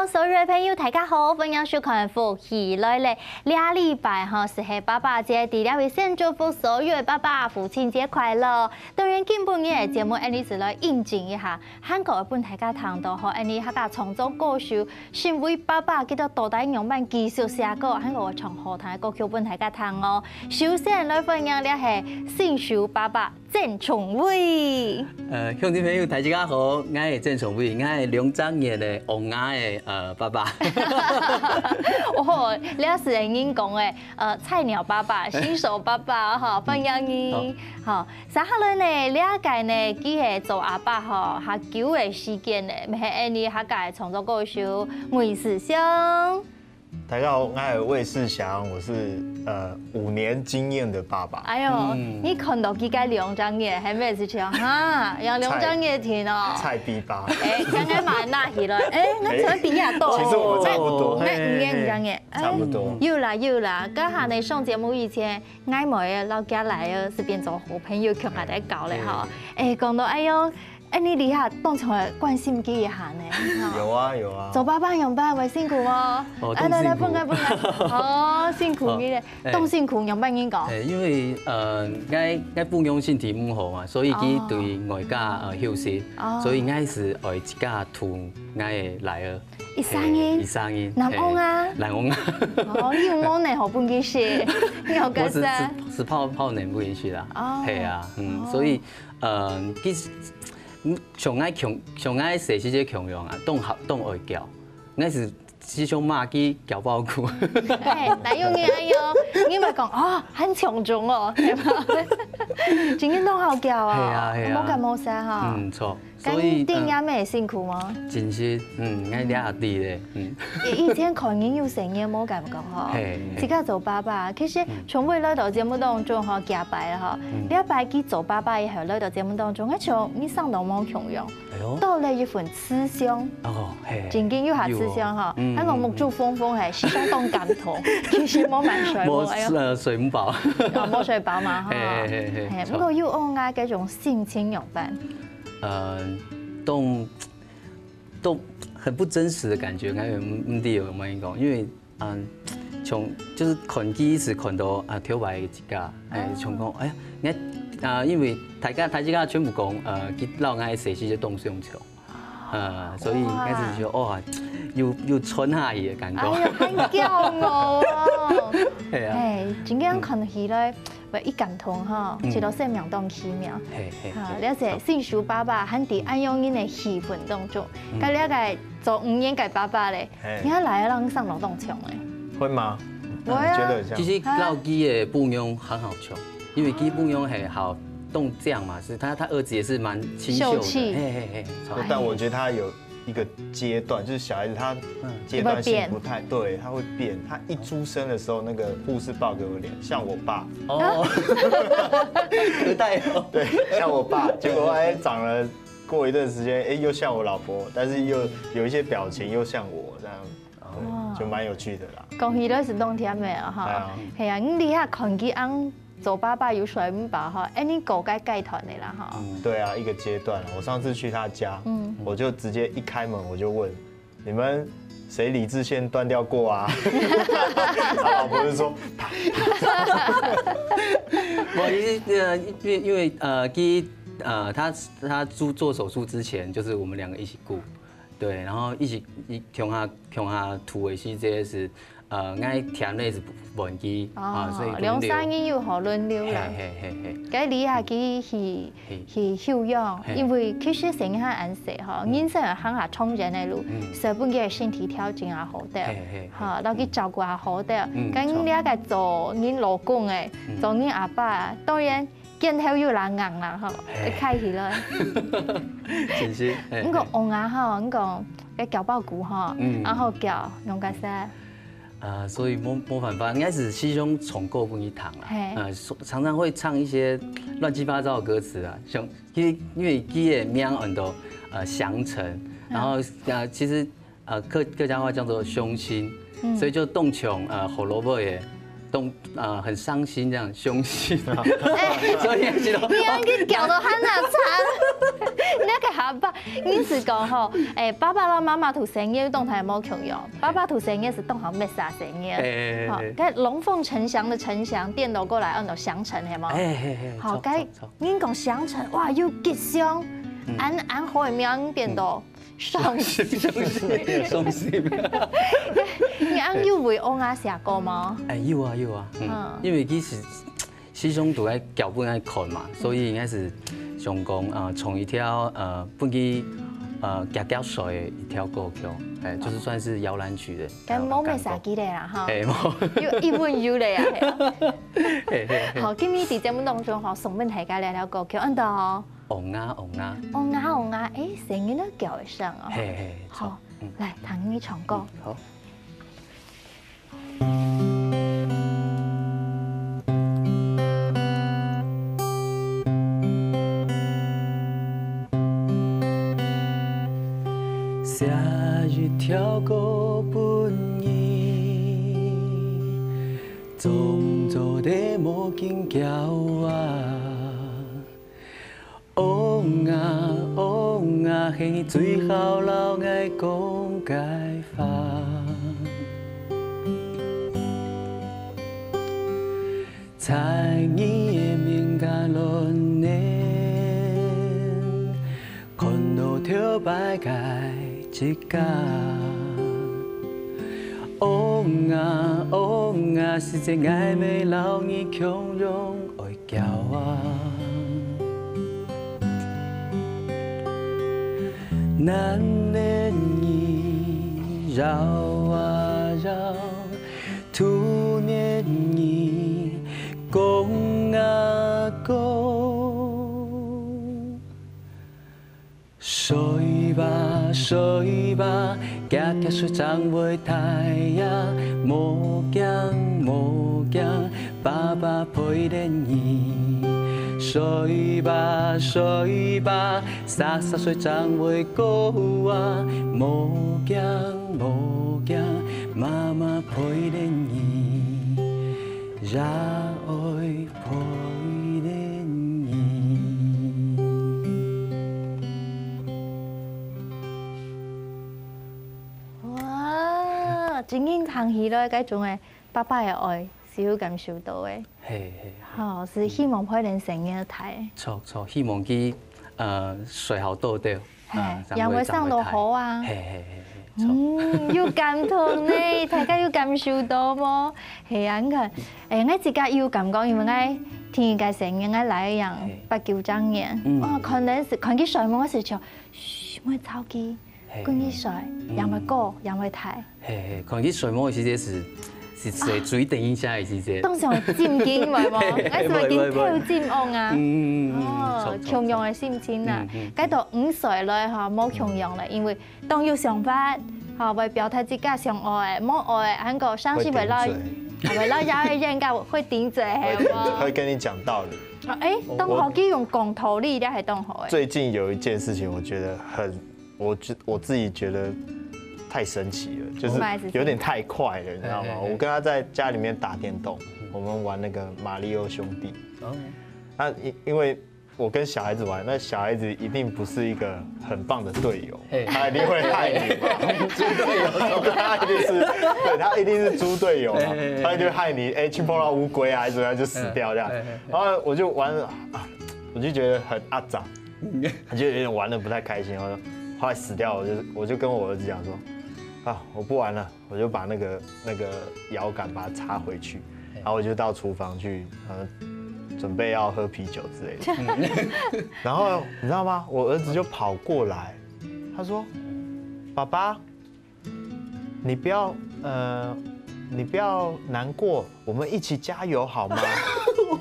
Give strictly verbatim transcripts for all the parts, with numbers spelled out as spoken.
所有个朋友，大家好，歡迎收看《福氣來了》。這禮拜吼，就係爸爸節，在這位先祝福所有个爸爸父親節快樂。當然，今晡日个節目，𠊎俚就來應景一下，還過分大家聽到吼，𠊎俚客家創作歌手，身為爸爸，佢兜到底仰般繼續寫歌，還過唱好聽个歌曲分大家聽哦。首先來歡迎這係新手爸爸 鄭崇偉。呃，鄉親朋友，大家好，𠊎係鄭崇偉，𠊎係兩隻月个王仔个，呃，爸爸。哦，這係人講个，呃，菜鳥爸爸、新手爸爸，吼，歡迎你。好。好，接下來呢，這個呢，佢係做阿爸吼，較久个時間呢，乜係𠊎俚客家个創作歌手魏世祥。 大家好，我是魏世祥，我是呃五年經驗的爸爸。哎喲，嗯。你看到佢个兩隻月，還沒有去講哈，養兩隻月天哦。菜逼吧。哎，剛剛嘛拿起來，哎，那怎麼比較多？其實我們差不多。那五年兩隻月，哎，差不多。有啦有啦，剛好呢上節目以前，𠊎妹也老家來了，是變做好朋友，共下來搞嘞哈。哎，講到哎喲， 哎，你這下當場會關心佢一下呢？有啊有啊。做爸爸仰般，會辛苦無？哦，啊，來來，當辛苦。分開分開。哦，辛苦你咧，哦，哎。當辛苦，仰般人講？哎，因為呃，𠊎𠊎餔娘身體毋好嘛，所以佢對外家呃休息，哦。所以𠊎係愛自家渡𠊎个倈仔。一儕人？哎，一儕人。男翁啊？哎，男翁啊。哦，你有無能好分佢食？你有个啥？我是是是泡泡能分佢食啦。哦。係啊，嗯，哦。所以呃，其實 嗯，像𠊎共像𠊎細時節共樣啊，當好當愛噭，𠊎係時常罵佢噭包痀。哎，哪有你哎喲，你莫講哦，還強壯哦，對吧？真个當好噭哦，係啊係啊。無干無事哈。嗯，著。所以，該你頂下也辛苦嗎？嗯，真係，嗯，𠊎這下知咧，嗯。以以前看人有細人無感覺吼，係，係。自家做爸爸，其實從未來到節目當中吼，加擺吼，嗯。這擺佢做爸爸以後來到節目當中，𠊎像你生到無共樣。 哎喲。多了一份慈祥。哦，係。真經有下慈祥哈，有哦，嗯，還講目珠紅紅，係，時常當感動，其實無滿睡，無，哎喲。呃，睡毋飽。哦，無睡飽嘛，哈。係係係係，係，著。不過有翁啊，該種心情仰般？呃，都都很不真實的感覺，感覺毋毋知有無人講，因為 嗯，像就是看佢係看到啊，頭擺自家，哎，哦。像講，哎呀，你看啊，因為大家大家全部講，呃，佢摎𠊎細時節當相像，呃，所以哇。開始就哇，又又穿下去的感覺。哎呀，很驕傲哦。係啊。哎，真个看起來，會一感動哈，嗯。一個生命當奇妙。係係哈，係，了解，著。新手爸爸還在恁樣人的氣氛當中，嗯。該了解做五年个爸爸咧， 嘿。你看來讓上樓動窮欸。會嗎？會啊。你覺得很像？其實老雞的餔娘很好窮，因為雞餔娘很好動這樣嘛，是他他兒子也是蠻清秀的，秀氣。嘿嘿嘿，不，但我覺得他有一個階段，就是小孩子他嗯。階段性不太，對，他會變。他一出生的時候，那個護士抱給我的臉，像我爸。哦，隔代哦。對，像我爸，結果哎長了，過一段時間，哎又像我老婆，但是又有一些表情又像我這樣。 對，哦。就蠻有趣的啦。講起來是當甜的啊，哈。哎呀。係啊，你這下看佢恁做爸爸有睡毋飽哈，哎，你過該階段的啦，哈。嗯，對啊，一個階段啊。我上次去他家，嗯。我就直接一開門我就問，你們誰理智線斷掉過啊？他老婆就說，他。我其實呃，因為因為呃，第一呃，他他做做手術之前，就是我們兩個一起顧，對，然後一起一共下共下渡的時節係，呃，𠊎添了係換佢，哦，啊，所以輪流。兩三日又好輪流啦。嘿嘿嘿嘿。該你下去去嘿。去休養，嘿。因為其實細人還恁細吼，嗯。人生還下長遠的路，嗯。所以分佢个身體調整也好啲，嘿嘿嘿。哈，然後去照顧也好啲。嗯，該你這個做人老公的，嗯。做人阿爸，當然 肩頭有啦硬啦吼，嘿。會開起來。真是，嘿，毋過，嘿。戇啊吼，你講該攪包谷吼，嗯。然後攪，用該些。啊，所以沒沒辦法，應該是希望唱歌分佢聽啦。嘿。呃，說常常會唱一些亂七八糟的歌詞啊，像因為因為佢个名很多呃祥辰，然後呃其實 呃，客客家話叫做鄉親，嗯。所以就當像呃，胡蘿蔔耶，动啊、很伤心这样，伤心，所以是咯，你要去搞到他那惨，你那个好吧？你是讲吼，哎，爸爸啦、妈妈读生意动态无共样，爸爸读生意是动好没啥生意，哎，好，该龙凤呈祥的呈祥，电脑过来按照祥成，系吗？哎嘿嘿，好，该您讲祥成，哇，又吉祥，安安好的名变到。 伤心，伤心，伤心。你恁有为翁啊写歌吗？哎，有啊有啊，嗯，因为其实始终都在脚本在看嘛，所以应该是想讲啊，创一条呃，本去呃，脚脚水的一条歌曲，哎，就是算是摇篮曲的。跟某妹啥记得啦哈，哎，有一问有嘞啊。好，今日在节目当中哈，送分大家聊聊歌曲，嗯的哦。 王啊王啊，王啊王啊，哎，声音都叫得上哦。嘿嘿，好，来，听你唱歌。好。写一条歌分你，装作得无劲叫啊。 王啊王啊，嘿，最好摎𠊎講个話。在你个面頰亂輾，看到頭擺个自家。王啊王啊，時節𠊎乜摎你共樣愛 叫啊。難得你繞啊繞，度日你講啊講。 睡吧，睡吧，遽遽睡正會大啊，無驚，無驚，爸爸陪等你。睡吧，睡吧，沙沙睡正會高啊，無驚，無驚，媽媽陪等你，也愛 陪等你。哇，真正聽起來，該種个爸爸个愛是有感受到个。嘿嘿，吼，是希望陪等細人大。著著，希望佢呃睡好多覺。 嘿，啊，也會生到好啊。嘿嘿嘿嘿，著。嗯，有感動呢，大家有感受到無？係啊，你看，誒，𠊎自家有感覺，因為𠊎第一個細人𠊎來養八九隻月，嗯，哦，可能係看佢睡目个時節，噓，莫吵佢，嘿，滾佢睡，也毋會高，也毋會大。 嘿嘿，看佢睡目个時節係係係最等一下个時節。當時會震驚，會無？嘿嘿，𠊎係會緊跳震哦啊。嗯嗯嗯，哦，著著，共樣个心情啊，嗯嗯，該到五歲了吼，無共樣了，因為當有想法，吼，會表達自家想愛个、無愛个，還過相信會來，會頂嘴，會來邀約，應該會頂嘴，係無？會跟你講道理。誒，當好佢用講道理，這還當好誒。最近有一件事情，我覺得很 我覺我自己覺得太神奇了，就是有點太快了，你知道嗎？我跟他在家裡面打電動，我們玩那個馬里奧兄弟。哦，那因因為我跟小孩子玩，那小孩子一定不是一個很棒的隊友，他一定會害你嘛。豬隊友，他一定是，對，他一定是豬隊友嘛，他一定會害你，哎，去碰到烏龜啊，還是怎麼樣就死掉這樣。然後我就玩了啊，我就覺得很阿雜。 他就有點玩的不太開心，然後後來死掉，我就我就跟我兒子講說，啊，我不玩了，我就把那個那個搖桿把它插回去，然後我就到廚房去，呃，準備要喝啤酒之類的。然後你知道嗎？我兒子就跑過來，他說，爸爸， 你不要呃，你不要難過，我們一起加油好嗎？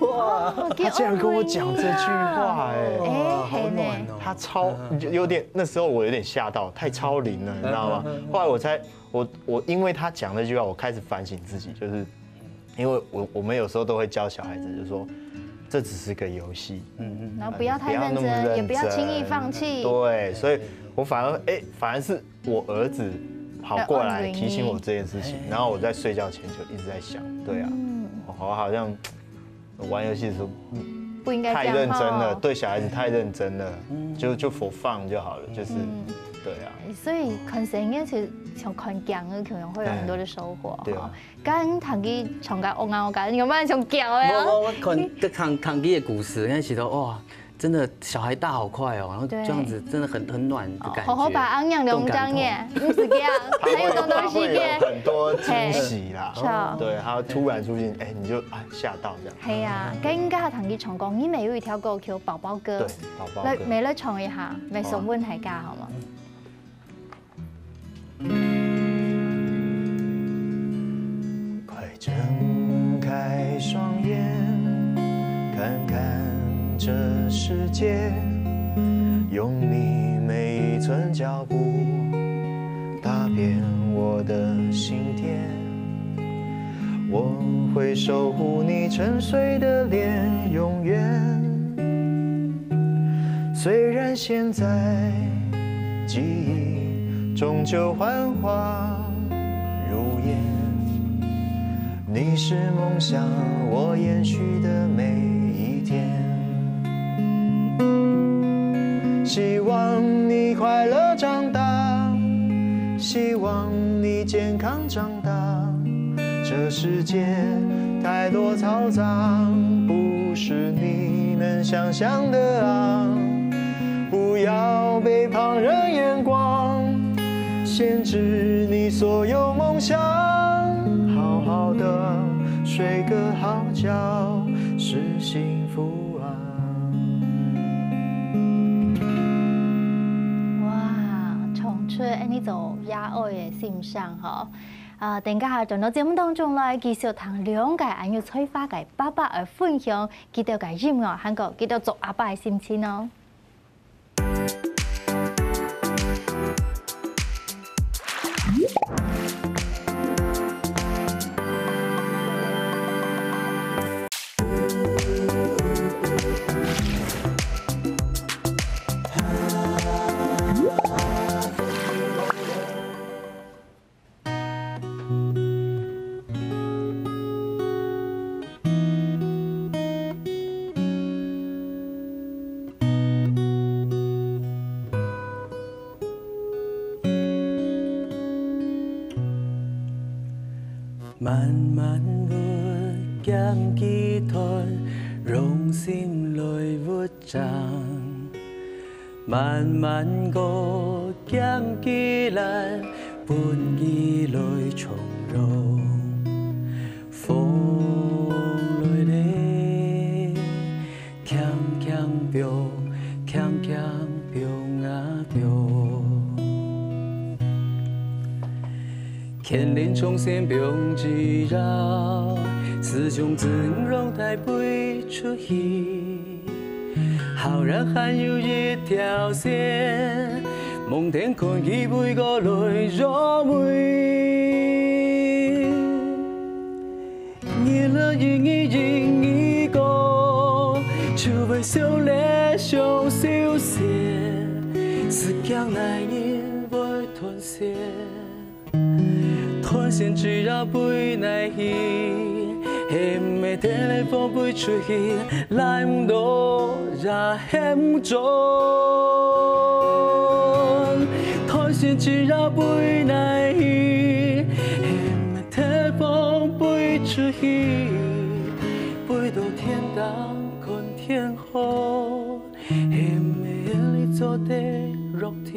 哇，他竟然跟我講這句話，哎，哎，好暖哦。他超就有點，那時候我有點嚇到，太超齡了，你知道嗎？後來我才我我因為他講那句話，我開始反省自己，就是因為我我們有時候都會教小孩子，就是說這只是個遊戲，嗯嗯，然後不要太認真，不要那麼認真，也不要輕易放棄。對，所以我反而哎，反而是 我兒子跑過來提醒我這件事情，然後我在睡覺前就一直在想，對啊，哦，我好像玩游戏的时候不应该太认真了，这样哈。对小孩子太认真了，嗯就就 for fun 就好了，就是，嗯对啊，所以看电影其实像看电影，可能会有很多的收获对啊哈。刚刚谈起唱个哦啊哦啊，有没有像叫的啊？我我我看看看佢个故事，那时候哇，真的小孩大好快哦，然后对这样子真的很很暖的感觉。好好把昂扬的张眼，不是这样，还有东东西会有给。很多惊喜啦。是啊对，他突然出现，哎，你就哎吓到这样。系啊，跟大家谈起唱歌，你每有一条歌曲宝宝歌对，，宝宝来，歌。每来唱一下，每送分大家好吗？快睁开双眼，看看这世界，用你每一寸脚步，踏遍我的心田。我会守护你沉睡的脸，永远。虽然现在记忆终究幻化如烟，你是梦想我延续的每一天。希望你快乐长大，希望你健康长大。这世界太多嘈杂，不是你能想象的啊！不要被旁人眼光限制你所有梦想，好好的睡个好觉是幸福啊！哇，唱出恁呢種爺哀个心聲吼。啊，等下轉到節目當中來，繼續聽兩個恁有才華个爸爸來分享佢兜个音樂，還有佢兜做阿爸个心情哦。 慢慢活，減幾段，用心來活。 站。慢慢過，驚佢來，分佢來從容。風來咧，輕輕飄，輕輕飄啊飄。 牽連從身邊枝椏，絲絨自然帶飛出去。忽然還有一條線，望天看佢飛過來入位。日落一日一日過，就會少了相思線，時間哪日會斷線？ 斷線枝椏飛哪去，係毋係天个風飛出去，攔毋到也係毋準。斷線枝椏飛哪去，係毋係天个風飛出去，飛到天頂看天河，係毋係你做得落地？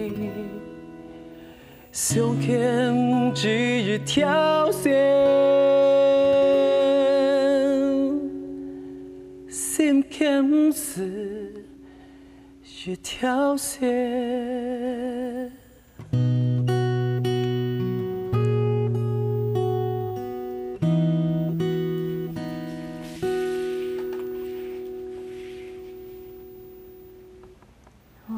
相牽毋止一條線，心牽毋止一條線。 哇，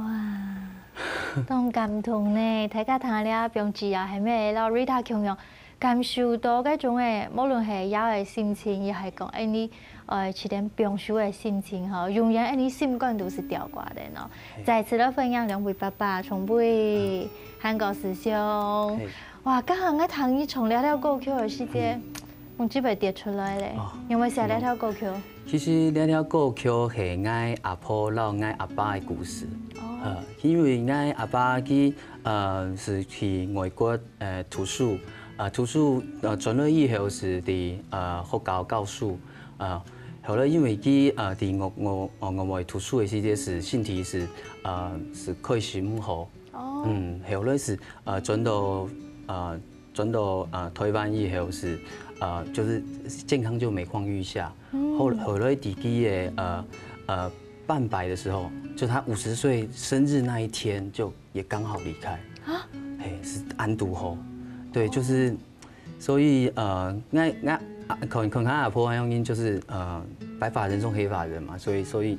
當感動呢！大家聽了放枝啊，係毋係摎Rita共樣感受到該種个，無論係爺哀个心情，也係講恁呢，呃，一點放手个心情吼，永遠恁呢心肝肚係吊掛个喏。再次來歡迎兩位爸爸，長輩，還過師兄。嘿。哇，剛剛𠊎聽你唱了了歌曲个時節，用這位跌出來咧，哦。因為寫這條歌曲。其實這條歌曲係𠊎阿婆摎𠊎阿爸个故事。哦。呃，因為𠊎阿爸佢，呃，係去外國，呃，讀書，呃，讀書，呃，轉來以後係在，呃，學校教書，呃，後來因為佢，呃，在外，外，呃，外國讀書个時節係身體係，呃，係開始毋好。哦。嗯，後來係，呃，轉到，呃，轉到，呃，台灣以後係，呃，就是健康就每況愈下。嗯。後，後來弟弟也，呃，呃，半百的時候，就他五十歲生日那一天，就也剛好離開。啊？嘿，係恁堵好。對，就是，所以，呃，𠊎，𠊎，啊，可能，可能阿婆恁樣，就是，呃，白髮人送黑髮人嘛，所以，所以，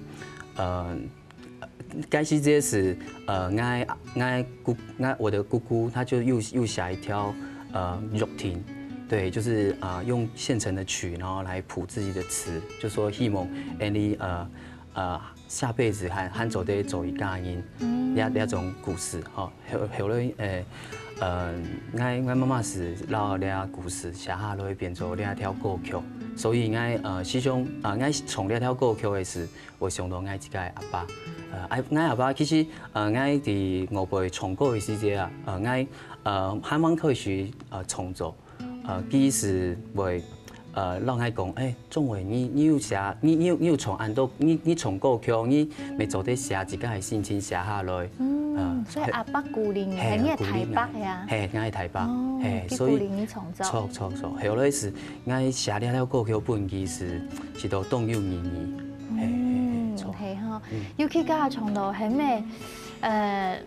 呃，該時節係，呃，𠊎，𠊎姑，𠊎，我的姑姑，她就又，又寫一條，呃，作品，對，就是，呃，用現成的曲，然後來譜自己的詞，就說希望恁樣，呃，呃，下輩子還，還做得做一家人，嗯。這，這種故事，吼。後，後來，呃，呃，𠊎，𠊎媽媽係摎這故事寫下來變做這條歌曲，所以𠊎，呃，時常，呃，𠊎唱這條歌曲个時， 會想到𠊎自家个阿爸。呃，𠊎，𠊎阿爸其實，呃，𠊎在外背唱歌个時節啊，呃，𠊎，呃，還吂開始，呃，創作，呃，佢係會，呃，摎𠊎講，欸，宗偉，你，你有寫，你，你有，你有唱恁多，你，你唱歌曲，你乜做得寫自家个心情寫下來。嗯，呃，所以阿爸鼓勵你，嘿，係你个大伯呀？嘿，𠊎个大伯，哦，嘿，佢鼓勵你創作。所以，著，著，著，後來係 𠊎寫這條歌曲分佢係，係都當有意義。嘿，嘿，嘿，嗯，著。係吼，嗯。尤其佮唱到後尾，呃，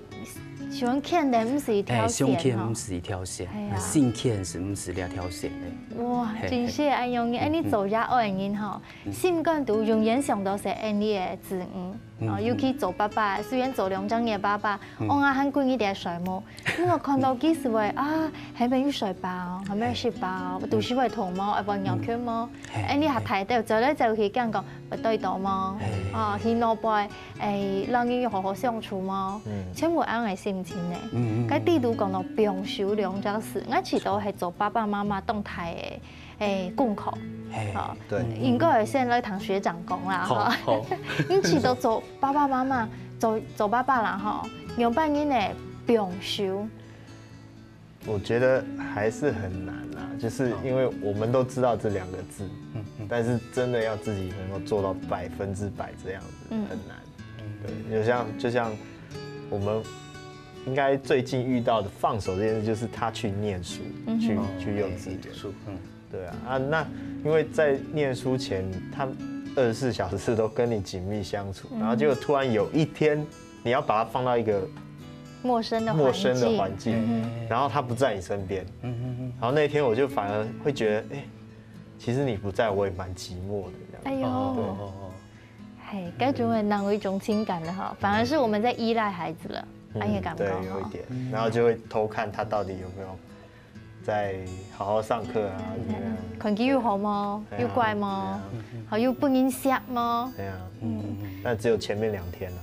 想牽的毋係一條線吼。嘿，想牽毋係一條線，係啊。心牽係毋係這條線的。哇，嘿，真係恁樣，嘿。哎，你做爺哀个人吼，嗯。心肝肚永遠想到係恁樣个子女。 哦，嗯。尤其做爸爸，雖然做兩隻人个爸爸，嗯。往下還歸日在睡目，你有看到幾時會啊，還沒有睡飽，還沒有食飽，嗯。肚屎會痛無？愛換尿片無？嗯。嘿，哎，你還抬頭走來走去，敢講會對到無？嘿。哦，去外背，哎，摎人好好相處無？嗯。全部恁樣个心情呢。嗯，嗯，嗯。該底肚講到放手兩隻字，𠊎試著係做爸爸媽媽當大个 誒，功課。嘿，吼，對。應該會先來聽學長講啦，好，吼。好。你試著做爸爸媽媽，做，做爸爸啦，吼，仰般形个放手？我覺得還是很難啦，就是因為我們都知道這兩個字，嗯，嗯。但是真的要自己能夠做到百分之百這樣子，嗯。很難。嗯。對，就像，就像我們應該最近遇到的放手這件事，就是他去念書，嗯哼。去，去幼稚園。哦，嘿，讀書，嗯。 對啊，啊，那因為在念書前，他二十四小時都跟你緊密相處，嗯。然後結果突然有一天，你要把他放到一個陌生的環境。陌生的環境，嗯哼。然後他不在你身邊，嗯哼哼。然後那天我就反而會覺得，哎，其實你不在，我也蠻寂寞的，這樣。哎喲。哦，對。哦，哦，哦。嘿，該種會難為一種情感的哈，反而是我們在依賴孩子了，嗯，恁樣的感覺哈。對，有一點，然後就會偷看他到底有沒有 再好好上課啊，嗯，怎麼樣？成績有好無？哎呀，有乖無？哎呀。好，有分人惜無？哎呀，嗯，但只有前面兩天了。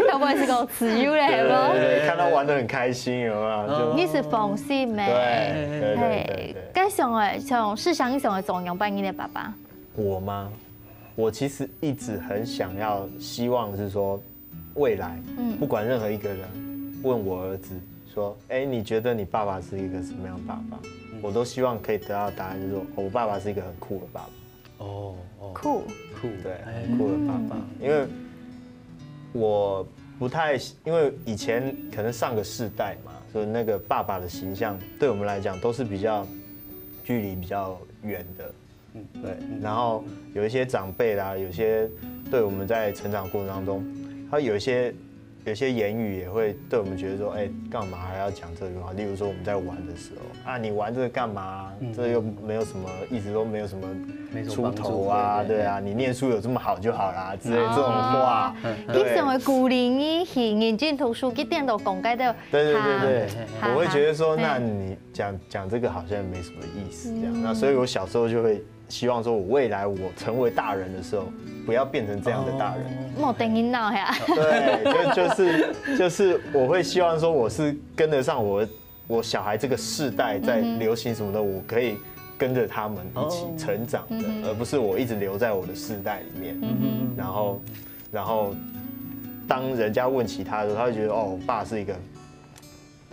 要不然係講自由咧，係無？對，對，對，看他玩得很開心，有沒有？就你係放心咩？對，對，對，對，對。嘿，該想誒，像世祥，你想愛做仰般形个爸爸？我嗎？我其實一直很想要，希望是說，未來，嗯。不管任何一個人問我兒子說：「哎，你覺得你爸爸是一個什麼樣的爸爸？」嗯。我都希望可以得到的答案，就是說：「哦，我爸爸是一個很酷的爸爸。」哦，哦。酷。酷。對，哎。很酷的爸爸。嗯。因為我不太，因為以前可能上個世代嘛，所以那個爸爸的形象對我們來講都是比較距離比較遠的。 嗯，對，嗯。然後有一些長輩啦，有些對我們在成長過程當中，他有一些，有一些言語也會對我們覺得說：「哎，幹嘛還要講這句話？」例如說我們在玩的時候，「啊，你玩這個幹嘛？嗯。這又沒有什麼，一直都沒有什麼出頭啊，沒什麼幫助，對，對，對啊，你念書有這麼好就好啦」之類這種話。哦。嗯。對。佢想愛鼓勵你去認真讀書，佢顛倒講該兜，對，對，對，對。哈，哈，我會覺得說，哈。那你講，講這個好像沒什麼意思這樣。嗯。那所以我小時候就會 希望說我未來我成為大人的時候，不要變成這樣的大人。哦。莫等你鬧呀。對，就，就是，就是我會希望說我是跟得上我，我小孩这个世代在流行什么的，我可以跟着他们一起成长的，而不是我一直留在我的世代里面。然后，然后当人家问起他的时候，他会觉得哦，我爸是一个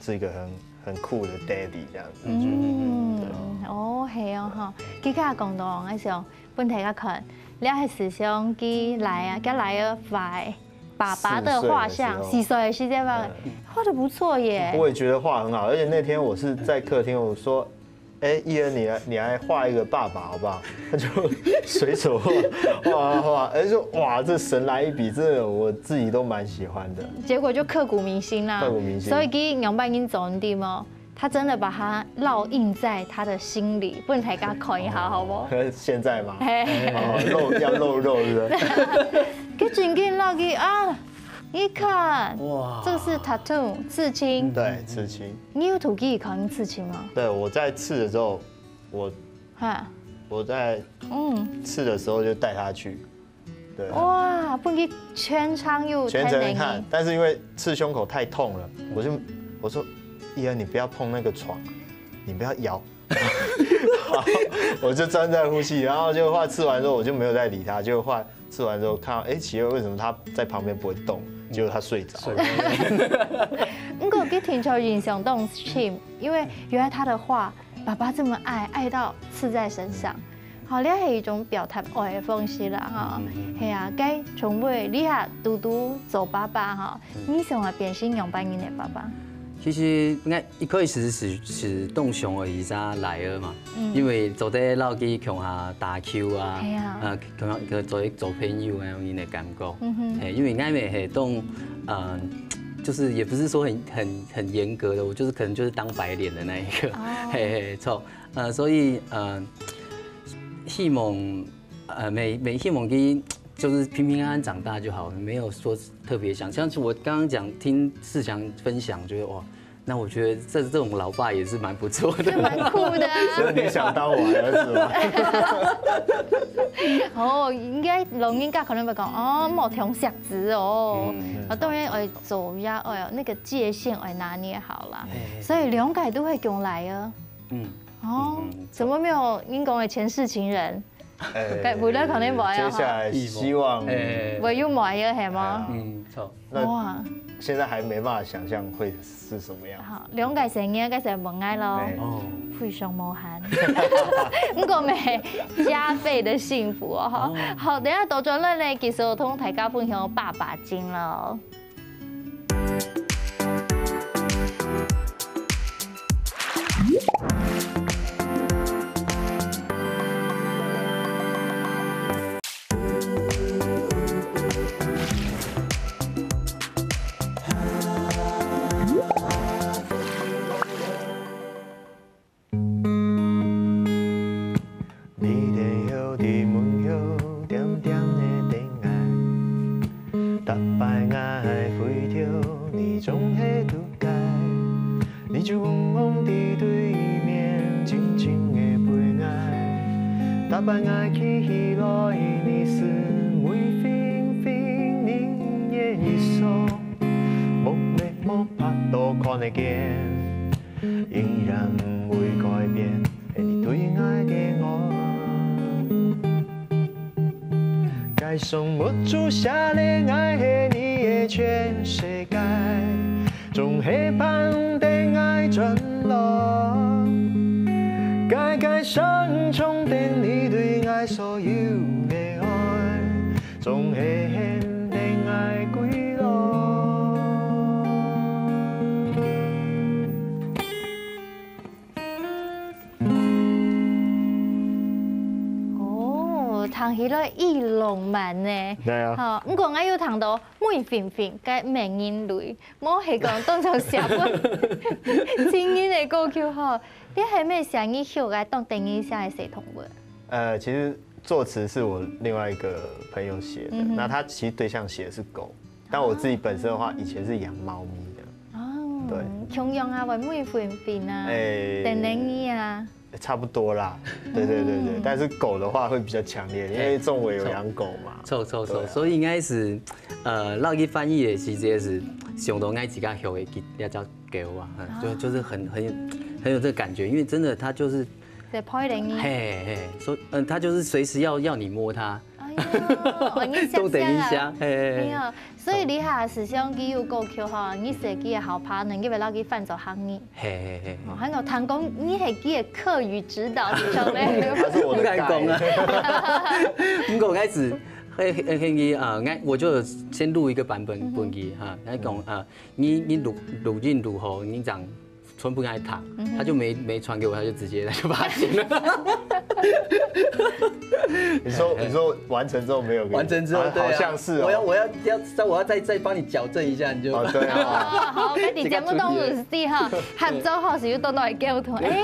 是一个很很酷的 daddy 这样子。嗯，哦，係哦吼，佢个講到，我想分大家看，這係時常佢倈仔，佢倈仔畫爸爸的畫像，四歲个時節畫，畫得不錯耶。我也觉得画很好，而且那天我是在客厅，我说：“哎，一恩，你来你来画一个爸爸好不好？”他就随手画画画画，哎，就哇，这神来一笔，真的我自己都蛮喜欢的。结果就刻骨铭心啦。刻骨铭心所以佢仰般形做得哦，他真的把它烙印在他的心里，分大家看一下，好不好？现在吗？嘿，哦，露要露肉是不是？佢真紧烙印啊！你看，哇这个是 tattoo 刺青。对，刺青。你有同佢看刺青吗？对，我在刺的时候，我哈，我在嗯，刺的时候就带他去。对，哇，分佢全场有全程看，但是因为刺胸口太痛了，我就我说：“一恩，你不要碰那个床，你不要摇。”好，我就专在呼吸，然后就画刺完之后我就没有再理他，结果画刺完之后看到，哎，奇怪，为什么他在旁边不会动？结果他睡着了。不过佢听起来印象当深，因为原来他的画，爸爸这么爱，爱到刺在身上。好，这是一种表达爱的方式啦，哈。系啊，该从未你下嘟嘟做爸爸哈，你想要变成仰般形个爸爸？其实应该一开始是是当想个一只倈仔嘛，因为做得老佢共下打球啊，系啊呃，共下个做做朋友啊，有人的感觉，嗯哼，因为我也是当，嗯，就是也不是说很很很严格的，我就是可能就是当白脸的那一个，嘿嘿，错，呃，所以呃，希望呃每每希望佢就是平平安安长大就好，没有说特别想，像是我刚刚讲听世祥分享，觉得哇。那我觉得这这种老爸也是蛮不错的，蛮酷的啊。所以你想当我儿子吗？哦，应该老人家可能会讲，哦，莫听小子哦，啊，当然爱做呀，哎呀，那个界限爱拿捏好啦。所以两个都会讲倈仔啊。嗯，哦，怎么没有英国的前世情人？哎该不然可能不要哈接下来希望哎，我又没有，系吗？嗯，错，那哇，现在还没办法想象会是什么样。好，两个生日，该是问爱咯。哎哦，非常无限，不过咩，加倍的幸福哦，哈。好，等一下倒转来呢，继续同大家分享爸爸经咯。你踮腰，你問候，恬恬的等待。逐擺𠊎回頭，你總係佇該。你就戇戇佇對面，靜靜的陪𠊎。逐擺𠊎企起來，你是美醺醺，你的衣裳，木馬無法度看得見。 依然毋會改變，係你對𠊎个愛。該上目珠寫个愛係你个全世界，總係盼等𠊎轉來。該該傷痛等你對𠊎所有个愛，總係喊等𠊎歸來。 哦，聽起來異浪漫呢。對啊。好，毋過𠊎有聽到美醺醺个美人類，無係講當作寫分情人个歌曲吼，你係毋係寫你喜歡个當得人惜个小動物？呃，其实作词是我另外一个朋友写的，那他其实对象写的是狗，但我自己本身的话，以前是养猫咪的。哦，對，共樣啊，會美醺醺啊，哎等等你啊，差不多啦，对对对对，但是狗的话会比较强烈，因为仲伟有养狗嘛。错错错，对啊所以应该是，呃，落去翻译的其实也是，想到𠊎自家养个这只狗啊，嗯，就就是很很有很有这个感觉，因为真的它就是在拍人呢。嘿嘿，所以嗯，它就是随时要要你摸它，哎呦，你想都等一想啊下，嘿嘿没有，所以你还是想佢有过去哈，你自己个好怕，能够来给翻做行业。嘿嘿嘿，哦，还有谈工，你还给客语指导，是不是？他是我的不敢讲啊 guide。。不过开始，嘿嘿嘿，啊，我就先录一个版本分佢哈，来讲啊，你你录录音录好，你讲传分他听，他就没没传给我，他就直接他就发现了。你说你说完成之后没有给你？完成之后，啊对啊好像是哦。我要我要要再我要再再帮你矫正一下，你就哦，对啊。好，跟你节目当中是哈，合作好是有多多的沟通，哎，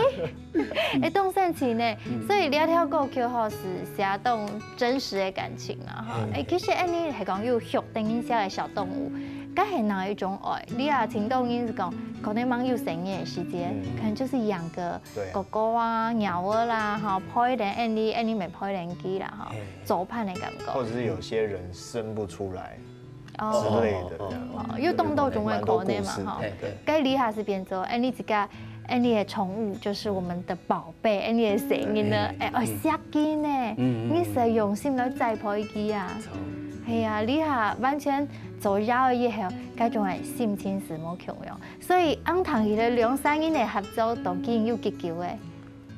哎，当神奇呢。所以这条歌曲吼是写当真实的感情啊，哈，哎，其实哎你系讲有畜等一下的小动物，该系哪一种爱？你啊，听到人是讲，可能蛮有生意的时间，可能就是养个对啊狗狗啊、鸟儿啦，哈，陪人，哎你哎你没陪人机啦，哈嘿，做伴的感觉。或者是有些人生不出来之哦，类的，这样哦，又动到中的蛮多国内嘛，故事哈嘿。该厉害是变做，哎，你自家，哎，你的宠物就是我们的宝贝，哎，你的声音呢，哎，哦，下机呢，嗯嗯你是用心来栽培佢啊。哎呀，厉害，完全做了以后，该种的心情是无共样。所以，安谈起来两三年的合作，都已经有几久诶。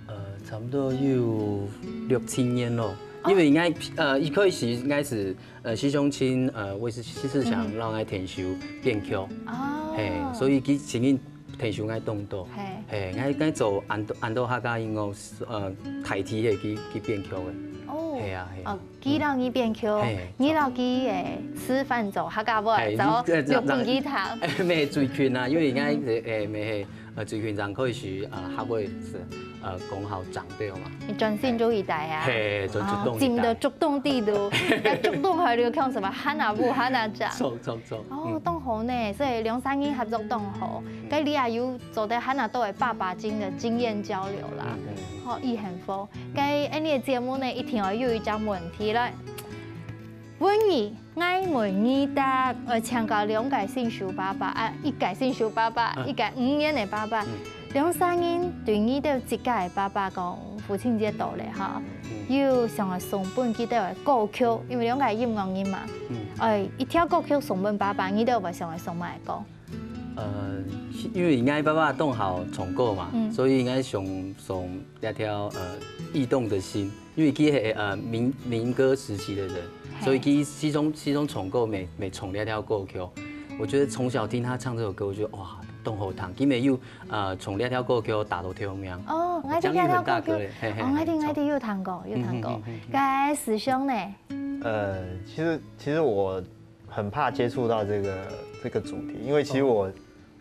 呃，差不多有六七年了，因为应该呃一开始应该是呃徐雄清呃我是是想让爱田修变 Q，哦，嘿，所以其实前面田修爱动作，嘿，嘿，爱爱做安多安多哈嘎音乐呃台体的去去变 Q 的，哦，嘿啊嘿啊哦，佢让你变 Q，嘿你让佢诶吃饭走，哈嘎不嘿走，你这这有分给他，哎，没最近啊，因为应该是哎没嘿呃最近上开始啊，还会是呃讲好长对吗？你专心注意带啊。嘿，专注哦，动进的主动地图，要主动还有看什么喊啊不喊啊讲。错错错，哦，当好呢，所以两三年合作当好，该你也有做得喊啊到爸爸经的经验交流啦。嗯好，一很丰，该哎你的节目呢一定要有一张问题来。问你，爱问你答，呃，请教两个新手爸爸啊，一个新手爸爸，一个五年的爸爸，两三人对你兜自家的爸爸讲，父亲节到了哈，有想要送分佢兜的歌曲，因为两个音乐人嘛，哎，一条歌曲送分爸爸，你兜会想要送么个歌？呃，因为应该爸爸动好重构嘛，所以应该想送那条呃异动的心，因为佢是呃民民歌时期的人，所以佢始终始终重构每每重那条歌曲。我觉得从小听他唱这首歌，我觉得哇，动好听，佢没有呃重那条歌曲打到天明。哦，我听江玉很大那条歌曲，哥嘞，嘿嘿哦，我听嘿我听有听过，有听过嗯嗯嗯嗯。该思想呢？呃，其实其实我很怕接触到这个这个主题，因为其实我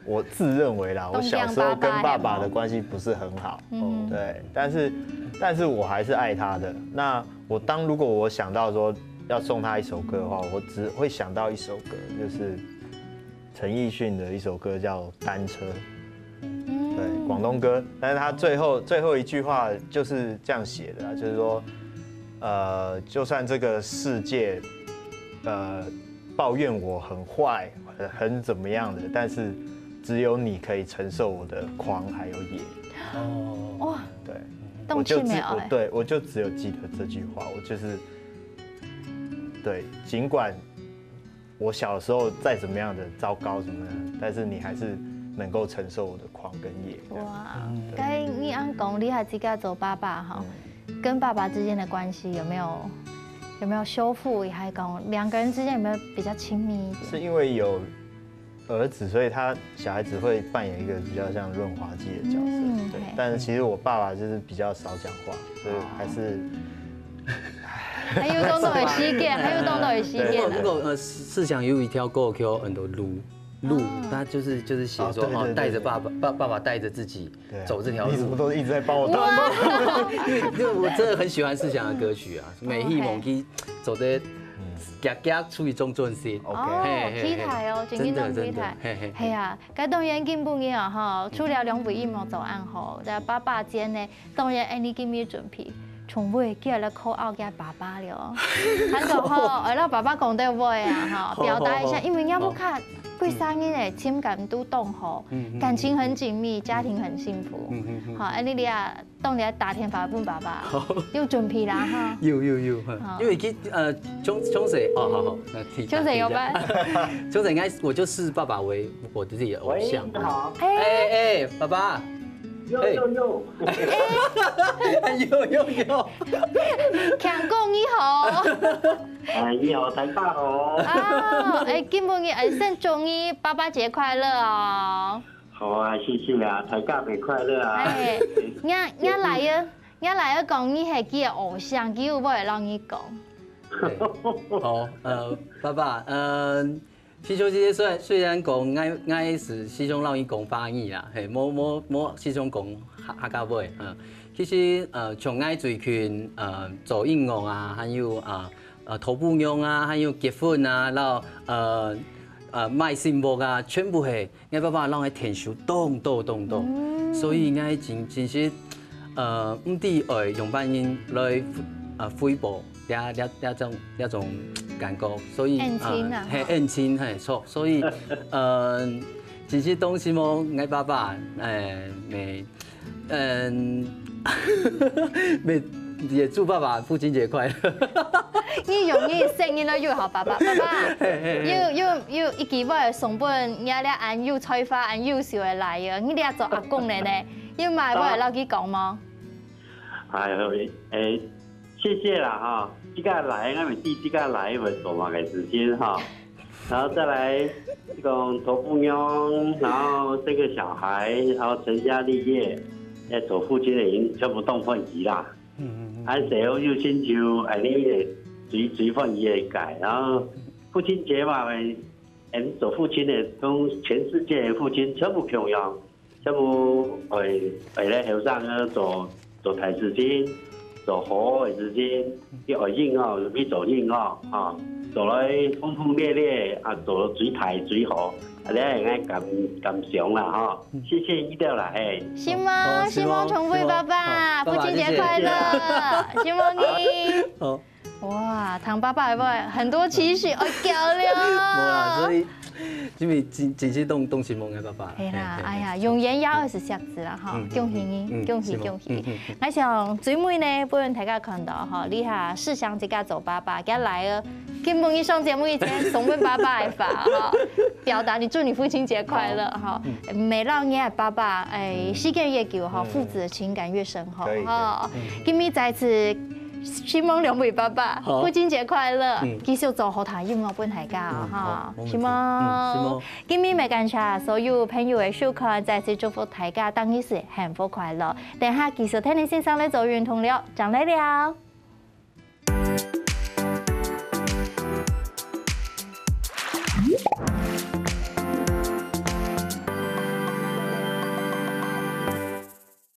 我自认为啦，我小时候跟爸爸的关系不是很好，嗯对，但是但是我还是爱他的。那我当如果我想到说要送他一首歌的话，我只会想到一首歌，就是陈奕迅的一首歌叫《单车》。对，广东歌，但是他最后最后一句话就是这样写的啊，就是说，呃，就算这个世界，呃，抱怨我很坏，很很怎么样的，但是只有你可以承受我的狂还有野。哦，哇，对，动我就只气没有哎？我对我就只有记得这句话，我就是对，尽管我小时候再怎么样的糟糕什么的，但是你还是能够承受我的狂跟野。哇，该你安讲，你还自家做爸爸哈，跟爸爸之间的关系有没有有没有修复？也还讲两个人之间有没有比较亲密一点？是因为有儿子，所以他小孩子会扮演一个比较像润滑剂的角色。嗯嘿。对，但是其实我爸爸就是比较少讲话，所以还是还有动作的时间，还有动作的时不过间。不过呃，世想有一条歌曲很多路路，他就是就是写说哦，哦对对对带着爸爸爸爸爸带着自己对啊走这条路你怎么。都一直在帮我打？哇，因为因为我真的很喜欢世想的歌曲啊，每一梦去走的，嘎嘎出去中转心。OK 哦嘿，嘿期待哦，真真的正期待真的。嘿嘿系啊，该当然今晡日啊哈，除了两位音乐做恁好，在爸爸间呢，当然哎，你今日准备，从尾叫了口号给爸爸了。还有哈，哎，让爸爸讲对话啊哈，好表达一下，好好因为人家不看，歸儕人个情感都當好，感情很緊密，家庭很幸福。好，恁樣你啊，當然打電話分爸爸，有準備啦哈。有有有，哈。因為其實呃，從從細，哦，好好，那聽，從細有聽一下。從細應該我就視爸爸為我自己的偶像。喂，你好。哎哎，爸爸。有有有。有有有。強哥你好。哎，你好，大家好。啊，哎，今晡日哎，先祝你爸爸節快樂哦。好啊，謝謝啊，大家節快樂啊。哎，你你來个，你來个講你係佢个偶像，佢有話會摎你講。好，呃，爸爸，嗯、西秋姐姐雖然雖然講𠊎𠊎係時常摎你講華語啦，嘿，無無無時常講客客家話，嗯，其實呃，像𠊎最近呃做音樂啊，還有啊呃頭鬢娘啊，還有結婚啊，然後呃呃賣新屋啊，全部係𠊎爸爸摎𠊎𢯭手當多當多，所以𠊎真真係呃毋知愛仰般形來呃回報這這這種這種感覺，所以恩情啊，呃，嘿，恩情，嘿，著，所以呃，真係當希望𠊎爸爸，誒，每嗯，每也祝爸爸父親節快樂。你用你个聲音來又好，爸爸，爸爸，有有有一句話送分你這恁有才華、恁優秀个倈仔，你這做阿公个呢，有麼个話摎佢講無？哎喲，誒，謝謝啦哈，這個倈，𠊎毋知這個倈會做麼个事情哈。 然後再來講頭鬢娘，然後生個小孩，然後成家立業，誒，做父親个人全部當歡喜啦。恁細又成就，恁樣个最最歡喜个界。然後父親節嘛，誒，做父親个同全世界个父親全部共樣。 全部愛愛來後生个做做大事情，做好个事情，去愛音樂就去做音樂，吼，做來轟轟烈烈啊，做到最大最好，啊，這係𠊎感感想啦，吼。謝謝你兜啦，嘿。承蒙，好，承蒙，承蒙崇輝爸爸，好，爸爸，父親節快樂，謝謝。承蒙你。好。 哇，聽爸爸个話，很多情緒，愛噭了。無啦，所以因為真真係當當承蒙个爸爸。係啦，哎呀，永遠也愛惜惜子啦，吼，恭喜你，恭喜恭喜！𠊎想最尾呢，分大家看到吼，這下世祥這個做爸爸，佢來了，今晡日上節目以前，送分爸爸个花，吼，表達你祝你父親節快樂，吼，毋係摎你个爸爸，哎，時間越久，吼，父子的情感越深厚，吼。今日再次 承蒙兩位爸爸，好。父親節快樂！嗯。繼續做好聽音樂分大家哦，嗯，哈。好，無問題。承蒙。嗯，承蒙。今日也感謝所有朋友个收看，再次祝福大家當日時幸福快樂。等下繼續聽你先生來做運動了，正來尞。